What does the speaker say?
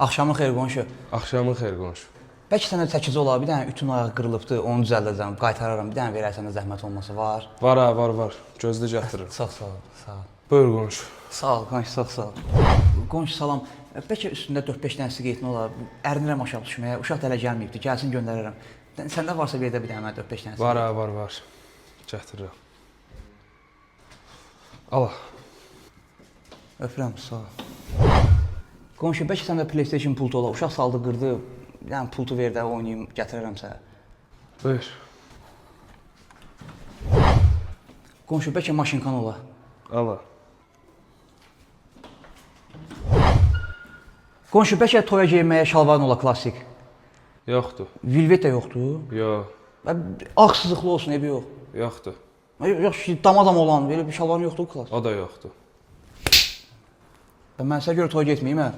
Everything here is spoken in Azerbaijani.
Axşamın xeyir qonşu. Axşamın xeyir qonşu. Bəlkə səndə təkici olar, bir dənə ütün ayağı qırılıbdı, onu düzəldəcəm, qaytararam. Bir dənə verərsən də zəhmət olmasa var. Var ha, var, var. Gözlə gətirirəm. Çox sağ ol, sağ ol. Buyur qonşu. Sağ ol qonşu, çox sağ ol. Qonşu salam. Bəlkə üstündə 4-5 dənə siqaretin olar. Ərinirəm aşağı düşməyə. Uşaq da hələ gəlməyibdi. Gəlsin göndərərəm. Səndə varsa bir də bir dənə mənə 4-5 dənə. Var ha, var, var. Gətirirəm. Al. Öpürəm, sağ ol. Qonşu, bəlkə səndə PlayStation pultu olar. Uşaq saldı, qırdı. Bir dənə pultu ver də oynayım, gətirərəm sənə. Buyur. Qonşu, bəlkə maşınkan olar. Al. Qonşu, bəlkə toya geyinməyə şalvarın ola klassik. Yoxdur. Vilvet də yoxdur. Yox, Ağ sızıqlı olsun, eybi yox. yoxdur. Yox, dama-dama olan belə bir şalvarın yoxdur klass. O da yoxdur. Mən sənə görə toya getməyim hə.